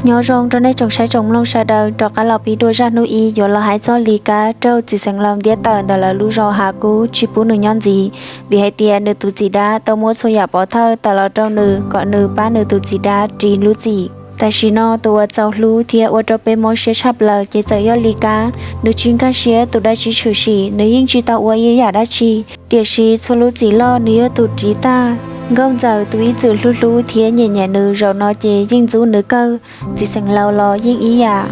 Nyob zoo rau nej tsoom saib tsoom mloog sawv daws, rov qab los pib dua zaj hnub ib yuav los hais txog Lis Kab raug txiv xeev laus ntiab tawm ntawm lawv lub zos Hav Kub tsis pub nws nyob ntxiv, vim hais tias nws tus txiv dab tau muab txhua yam pov thawj tawm los rau nws kom nws pab nws tus txiv dab ris lub txim. Tam sim no tus uas txaus hlub thiab ua rau peb mob siab tshaj plaws ces txawm yog Lis Kab. Nws tsis nkag siab tus dab tsi tshwm sim, nws yeej tsis tau ua ib yam dab tsi, tiam sis txhua lub txim loj nws yog tus ris tag. Nkauj Ntxawm tus ib txwm hlub hlub thiab nyiam nyiam nws, zaum no ces yeej ntxub nws kawg. Txiv xeev laus los yeej ib yam.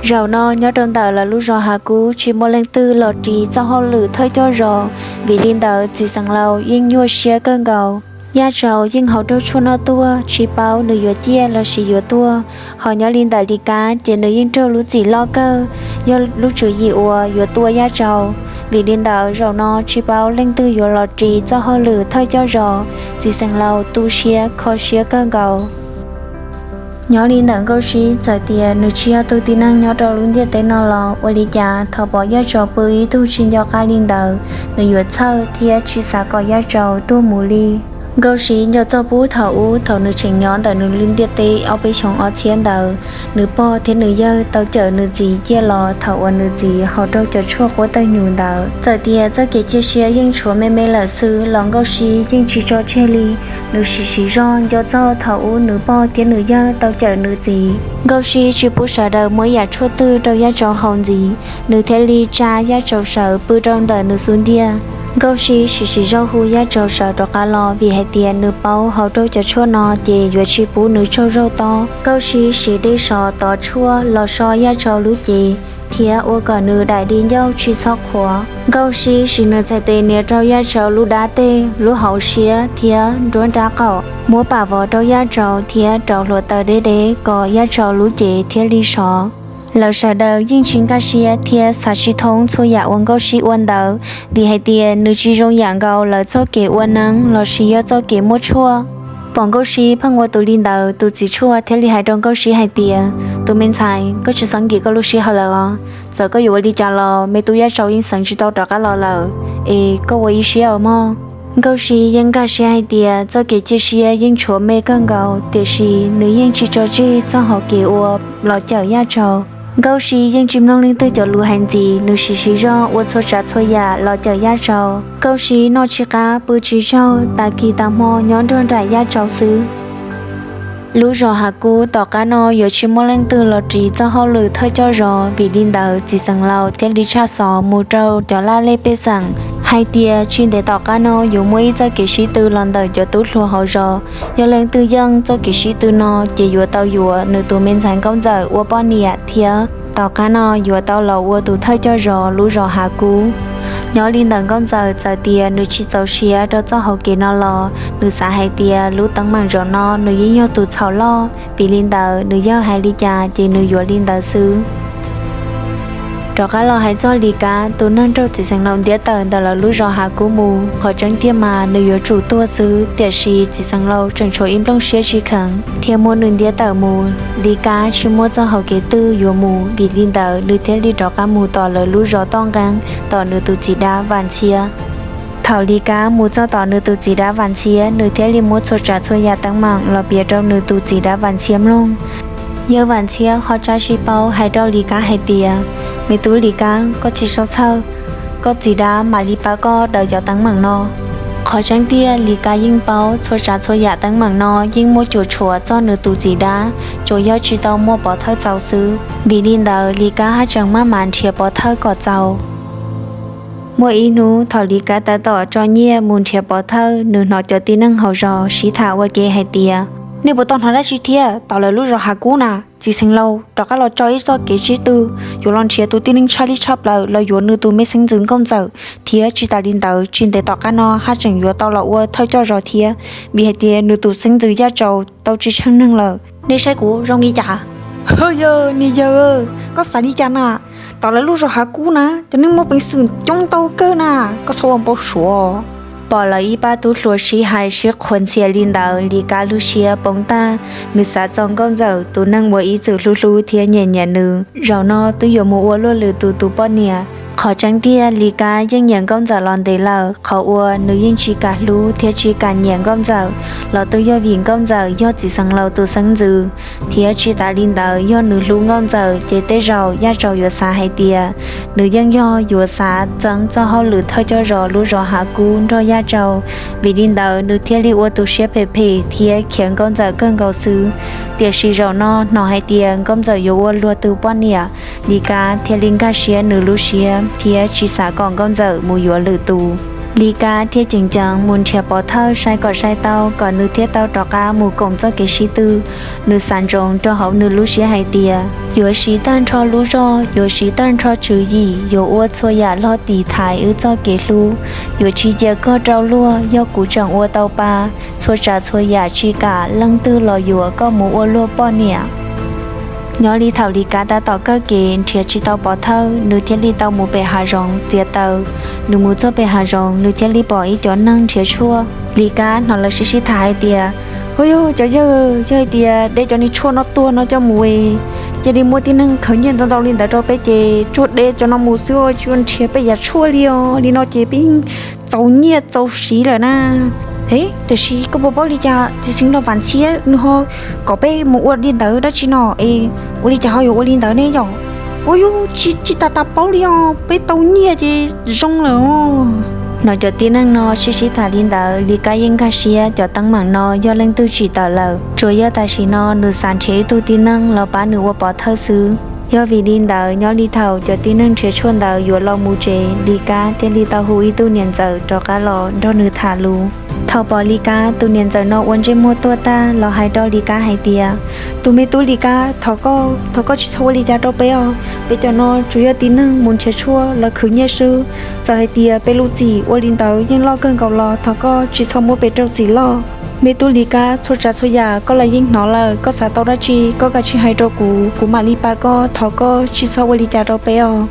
Zaum no nyob rau ntawm lawv lub zos Hav Kub tsis muaj leej twg los ris txoj hauj lwm thawj coj zos, vim li ntawd txiv xeev laus yeej nyuaj siab kawg nkaus. Yaj Tsaus yeej haus raug tshuaj no tuag, tsis paub nws yuav ciaj lossis yuav tuag. Ho nyob li ntawm Lis Kab ces nws yeej raug lub txim loj kawg, yog lub tswv yim uas yuav tua Yaj Tsaus. Vim li ntawd zaum no tsis paub leej twg yuav los ris txoj hauj lwm thawj coj zos, txiv xeev laus tu siab kho siab kawg nkaus. Nyob li ntawm Nkauj Sib txawm tias nws tsis yog tus tib neeg nyob rau lub ntiaj teb no los ua li cas thaum pom Yaj Tsaus pw ib tug tsis nco qab li ntawd, nws yuav txhawj thiab tsis xav kom Yaj Tsaus tuag mus li. Nkauj Sib nco txog puag thaum ub thaum nws tseem nyob ntawm nws lub ntiaj teb ob peb xyoos ob txhiab ntawd, nws pog thiab nws yawg tau cawm nws txiv ciaj los thaum uas nws txiv haus raug cov tshuaj quab tawg nyuj ntawd. Txawm tias txoj kev cia siab yeej tshuav me me lawm xwb los Nkauj Sib yeej tsis tso tseg li. Nws siv siv zog nco txog thaum ub nws pog thiab nws yawg tau cawm nws txiv. Nkauj Sib tsis pub sawv daws muab ib yam tshuaj twg rau Yaj Tsaus haus ntxiv, nws thiaj li tsa Yaj Tsaus sawv pw rau ntawm nws xub ntiag. Nkauj Sib siv siv zog hu Yaj Tsaus sawv rov qab los vim hais tias nws paub haus raug cov tshuaj no ces yuav tsis pub nws tsaug zog tob. Nkauj Sib siv dej sov tov tshuaj los so Yaj Tsaus lub cev thiab ua kom nws daim di ncauj tsis txhob qhuav. Nkauj Sib siv nws txhais tes nias rau Yaj Tsaus lub dab tej, lub hauv siab thiab nruab nrab qaum, muab pam vov rau Yaj Tsaus thiab rau hluav taws deb deb kom Yaj Tsaus lub cev thiaj li sov. Lawv sawv daws yeej tsis nkag siab thiab xav tsis thoob txhua yam uas Nkauj Sib ua ntawd, vim hais tias nws tsis zoo yam nkaus lawv txoj kev ua neeb lossis yog txoj kev muab tshuaj. Pom Nkauj Sib pheej ua tus li ntawd, tus txiv tshuaj thiaj li hais rau Nkauj Sib hais tias, tus me ntxhais, koj tsis txhob nkim koj lub sij hawm lawm os. Txawm koj yuav ua li cas los me tub Yaj Tsaus yeej xeev tsis tau rov qab los lawm, es koj ua ib siab os mog. Nkauj Sib yeej nkag siab hais tias txoj kev cia siab yeej tshuav me kawg nkaus, tiam sis nws yeej tsis tso tseg txoj hauv kev ua los cawm Yaj Tsaus. Nkauj Sib yeej tsis mloog leej twg cov lus hais ntxiv, nws siv siv zog ua txhua tsav txhua yam los cawm Yaj Tsaus. Nkauj Sib noj tsis qab pw tsis tsaug, tas kis tas hmo nyob nrog nraim Yaj Tsaus xwb. Lub zos Hav Kub tom qab no yuav tsis muaj leej twg los ris txoj hauj lwm thawj coj zos, vim li ntawd txiv xeev laus thiaj li tshaj xov mus rau cov laj lej pej xeem hais tias tsis ntev tom qab no yuav muaj ib txoj kev sib tw los ntawm cov tub hluas hauv zos. Yog leej twg yeej txoj kev sib tw no ces yuav tau yuav nws tus me ntxhais Nkauj Ntxawm ua poj niam thiab tom qab no yuav tau los ua tus thawj coj zos lub zos Hav Kub. Nyob li ntawm Nkauj Ntxawm txawm tias nws tsis txaus siab rau txoj hauv kev no los nws xav hais tias lub teeb meem zaum no nws yeej yog tus txhaum loj, vim li ntawd nws yawg hais li cas ces nws yuav li ntawd xwb. Rov qab los hais txog Lis Kab tus neeg raug txiv xeev laus ntiab tawm ntawm lawv lub zos Hav Kub mus, qhov tseeb tiag mas nws yuav tsum tuag xwb, tiam sis txiv xeev laus tseem tshuav ib nplooj siab tsis kheev thiaj muab nws ntiab tawm mus. Lis Kab tsis muaj txoj hauv kev twg yuav mus, vim li ntawd nws thiaj li rov qab mus tom lawv lub zos Toj Nqeeb tom nws tus txiv dab Vam Ntxhiab. Thaum Lis Kab mus txog tom nws tus txiv dab Vam Ntxhiab, nws thiaj li muab txhua tsav txhua yam teeb meem los piav rau nws tus txiv dab Vam Ntxhiab mloog. Yawg Vam Ntxhiab ho tsa sib paub hais rau Lis Kab hais tias, me tub Lis Kab, koj tsis txhob txhawj, koj txiv dab mam li pab koj daws cov teeb meem no. Qhov tseeb tiag Lis Kab yeej paub txhua tsav txhua yam teeb meem no yeej muaj cuam tshuam txog nws tus txiv dab, tsuas yog tsis tau muaj pov thawj txaus xwb. Vim li ntawd Lis Kab haj tseem maj mam nrhiav pov thawj kom txaus. Muaj ib hnub thaum Lis Kab tab tom tso nyiaj mus nrhiav pov thawj, nws hnov cov tib neeg hauv zos sib tham ua ke hais tias, nej puas tau hnov dab tsi thiab? Tom lawv lub zos Hav Kub na, txiv xeev laus rov qab los tso ib txoj kev sib tw, yuav los nrhiav tus tib neeg tshaj li tshaj plaws los yuav nws tus me xeeb ntxwv Nkauj Ntxawm, thiab tsis tas li ntawd tsis ntev tom qab no haj tseem yuav tau los ua thawj coj zos thiab, vim hais tias nws tus xeeb ntxwv Yaj Tsaus tau tsis tsheej neeg lawm. Nej saib kuv zoo li cas? Hwm, yog niag yawg, koj xav li cas na? Tom lawv lub zos Hav Kub na cov neeg muaj peev xwm coob ntau kawg na, koj txhob ua npau suav. Pom lawv ib pab tub hluas sib hais sib qhuas ntxhias li ntawd, Lis Kab lub siab poob tag. Nws xav txog Nkauj Ntxawm tus neeg uas ib txwm hlub hlub thiab nyiam nyiam nws, zaum no twb yuav mus ua luaj lwm tus tus poj niam. Qhov tseeb tiag, Lis Kab yeej nyiam Nkauj Ntxawm los ntev lawm, qhov uas nws yeej tsis kam hlub thiab tsis kam nyiam Nkauj Ntxawm los twb yog vim Nkauj Ntxawm yog txiv xeev laus tus xeeb ntxwv thiab tsis tas li ntawd, yog nws hlub Nkauj Ntxawm ces tej zaum Yaj Tsaus yuav xav hais tias nws yeej yog yuav xav txeeb txoj hauj lwm thawj coj zos lub zos Hav Kub nrog Yaj Tsaus. Vim li ntawd nws thiaj li ua tus siab phem phem thiab khiav Nkauj Ntxawm kawg nkaus xwb. Tiam sis zaum no hnov hais tias Nkauj Ntxawm yuav ua luag tus poj niam, Lis Kab thiaj li nkag siab nws lub siab thiab tsis xav kom Nkauj Ntxawm mus yuav lwm tus. Lis Kab thiaj ceev ceev mus nrhiav pov thawj sai kom sai tau kom nws thiaj tau rov qab mus koom txoj kev sib tw. Nws xav ntsoov rau hauv nws lub siab hais tias yuav siv tag nrho lub zog, yuav siv tag nrho tswv yim, yuav ua txhua yam log tiv thaiv wb txoj kev hlub, yuav tsis cia koj rau luag. Yog kuv tseem ua tau pa, txhua tsav txhua yam tsis kam leej twg los yuav koj mus ua luag poj niam. Nyob li thaum Lis Kab tab tom kawg kev nrhiav tsis tau pov thawj, nws thiaj li tau mus pem hav zoov txiav taws. Nws mus txog pem hav zoov, nws thiaj li pom ib cov neeg nrhiav tshuaj. Lis Kab hnov lawv sib sib tham hais tias, Ua yog cov yawg, yog hais tias de cov niag tshuaj no tuag no coj mus, cia li muab tib neeg khwv nyiaj ntau ntau li ntawd rau peb ces tsuas de cov no mus xwb, tsis nrhiav peb yav tshuaj li os. Li no ces peb yeej txaus nyiaj txaus siv lawm na. E, tiam sis koj puas paub li cas txiv xeev laus Vam Ntxhiab nws ho kom peb mus ua li ntawd dab tsi no es ua li cas ho yuav ua li ntawd ne yom? Ua yog tsis tas tas paub li os, peb tau nyiaj ces zoo lawm os. Hnov cov tib neeg no sib sib tham li ntawd, Lis Kab yeej nkag siab cov teeb meem no yog leej twg tsim tawm lawm. Tsuas yog tam sim no nws xav nrhiav ib tug tib neeg los pab nws ua pov thawj xwb. Yog vim li ntawd nyob li thaum cov tib neeg nrhiav tshuaj ntawd yuav los mus tsev, Lis Kab thiaj li tau hu ib tug niam ntxawm rov qab los nrog nws tham lus. Thaum pom Lis Kab tus niam ntxawm no ua ntsej muag tuag tag los hais rau Lis Kab hais tias, Tus me tub Lis Kab, thov koj, thov koj tsis txhob ua li cas rau peb os. Peb cov no tsuas yog tib neeg mus nrhiav tshuaj los khwv nyiaj xwb. Txawm hais tias peb lub txim ua li ntawd yeej loj kawg nkaus los thov koj tsis txhob muab peb rau txim loj. Me tub Lis Kab, txhua tsav txhua yam koj los yeej hnov lawm, koj xav tau dab tsi koj kav tsij hais rau kuv, kuv mam li pab koj, thov koj tsis txhob ua li cas rau peb os.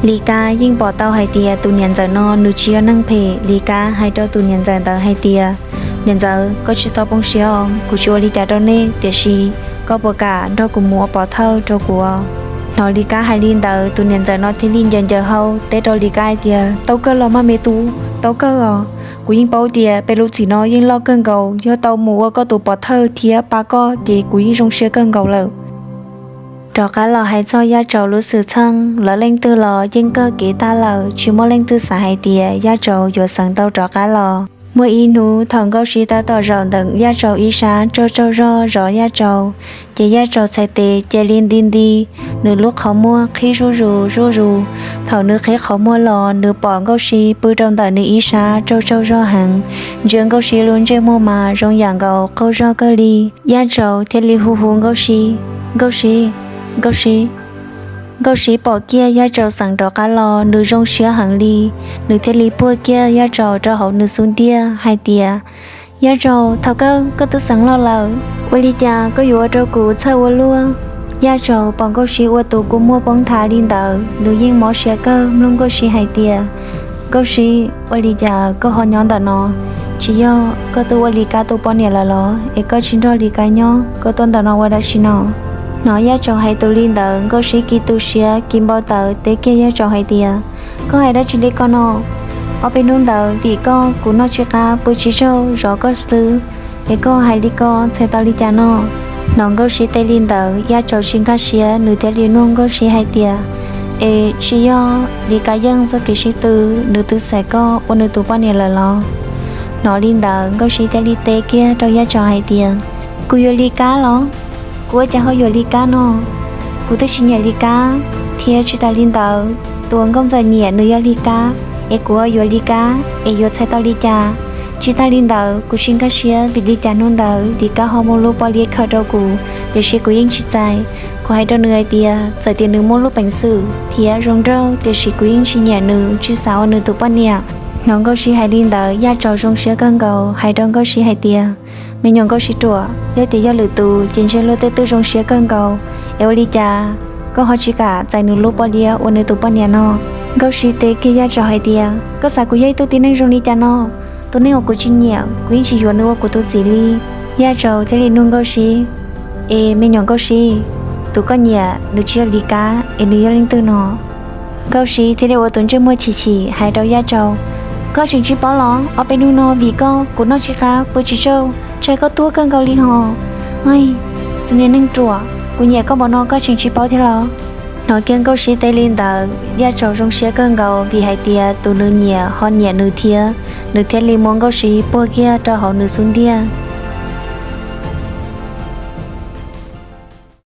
Lis Kab yeej pom tau hais tias tus niam ntxawm no nws tsis yog neeg phem. Lis Kab hais rau tus niam ntxawm ntawd hais tias, Niam ntxawm, koj tsis txhob poob siab os, kuv tsis ua li cas rau nej, tiam sis koj puas kam nrog kuv mus ua pov thawj rau kuv? Hnov Lis Kab hais li ntawd, tus niam ntxawm no thiaj li ncaws ncaws hau teb rau Lis Kab hais tias, Tau kawg los mas me tub, tau kawg os. Kuv yeej paub tias peb lub txim no yeej loj kawg nkaus, yog tau mus ua koj tus pov thawj thiab pab koj ces kuv yeej zoo siab kawg nkaus lawm. Rov qab los hais txog Yaj Tsaus lub xwm txheej, lawv leej twg los yeej kawg kev tag lawm, tsis muaj leej twg xav hais tias Yaj Tsaus yuav xeev tau rov qab los. Muaj ib hnub thaum Nkauj Sib tab tom zaum ntawm Yaj Tsaus ib sab tsaug tsaug zog zov Yaj Tsaus, ces Yaj Tsaus txhais tes cia li nti nti, nws lub qhov muag qhib zuj zus zuj zus. Thaum nws qhib qhov muag los nws pom Nkauj Sib pw rau ntawm nws ib sab tsaug tsaug zog heev, ntsia Nkauj Sib lub ntsej muag mas zoo yam nkaus qaug zog kawg li. Yaj Tsaus thiaj li hu hu Nkauj Sib, Nkauj Sib, Nkauj Sib. Nkauj Sib pom kiag Yaj Tsaus xeev rov qab los nws zoo siab heev li, nws thiaj li puag kiag Yaj Tsaus rau hauv nws xub ntiag hais tias, Yaj Tsaus, thaum kawg koj twb xeev los lawm, ua li cas koj yuav ua rau kuv txhawj ua luaj? Yaj Tsaus pom Nkauj Sib ua tus kua muag poob nthav li ntawd, nws yeej mob siab kawg mloog Nkauj Sib hais tias, Nkauj Sib, ua li cas koj ho nyob ntawm no? Tsis yog koj twb ua Lis Kab tus poj niam lawm los es koj tsis nrog Lis Kab nyob, koj tuaj ntawm no ua dab tsi no? Hnov Yaj Tsaus hais tus li ntawd, Nkauj Sib kiv tu siab kiv npau taws teb kiag Yaj Tsaus hais tias, Koj hais dab tsi li ko no? Ob peb hnub ntawd vim koj kuv noj tsis qab pw tsis tsaug zov koj xwb, es koj hais li ko txhais tau li cas no? Hnov Nkauj Sib teb li ntawd, Yaj Tsaus tsis nkag siab, nws thiaj li nug Nkauj Sib hais tias, Es tsis yog Lis Kab Yeej txoj kev sib tw nws twb xaiv koj ua nws tus poj niam lawm los? Hnov li ntawd Nkauj Sib thiaj li teb kiag rau Yaj Tsaus hais tias, Kuv yuav Lis Kab los? Kuv ua cas ho yuav Lis Kab no? Kuv twb tsis nyiam Lis Kab, thiab tsis tas li ntawd tus uas Nkauj Ntxawm nyiam nws yog Lis Kab, es kuv yuav Lis Kab es yuav txhais tau li cas? Tsis tas li ntawd kuv tsis nkag siab vim li cas hnub ntawd Lis Kab ho muab lub pob liab khaws rau kuv, tiam sis kuv yeej tsis txais. Kuv hais rau nws hais tias txawm tias nws muaj lub peev xwm thiab zoo nraug, tiam sis kuv yeej tsis nyiam nws, tsis xav ua nws tus poj niam. Hnov Nkauj Sib hais li ntawd, Yaj Tsaus zoo siab kawg nkaus, hais rau Nkauj Sib hais tias, Me nyuam Nkauj Sib Ruam, yog tias yog lwm tus ces ntshe luag tej twb zoo siab kawg nkaus, es ua li cas koj ho tsis kam txais nws lub pob liab ua nws tus poj niam no? Nkauj Sib teb kiag Yaj Tsaus hais tias, Koj xav kuv yog ib tug tib neeg zoo li cas no? Tus neeg uas kuv tsis nyiam kuv yeej tsis yuav nws ua kuv tus txiv li. Yaj Tsaus thiaj li nug Nkauj Sib, Es me nyuam Nkauj Sib, tus koj nyiam nws tsis yog Lis Kab es nws yog leej twg no? Nkauj Siv thiaj li ua tus ntsej muag chim chim hais rau Yaj Tsaus: Koj tseem tsis paub los? Ob peb hnub no vim koj kuv noj tsis qab, pw tsis tsau, ntshai koj tuag kawg nkaus li hos. Tus niag neeg ruam, kuv nyiam koj npaum no koj tseem tsis paub thiab los? Hnov kiag Nkauj Siv teb li ntawd, Yaj Tsaus zoo siab kawg nkaus vim hais tias tus nws nyiam ho nyiam nws thiab. Nws thiaj li muab Nkauj Siv puag kiag rau hauv nws xub ntiag.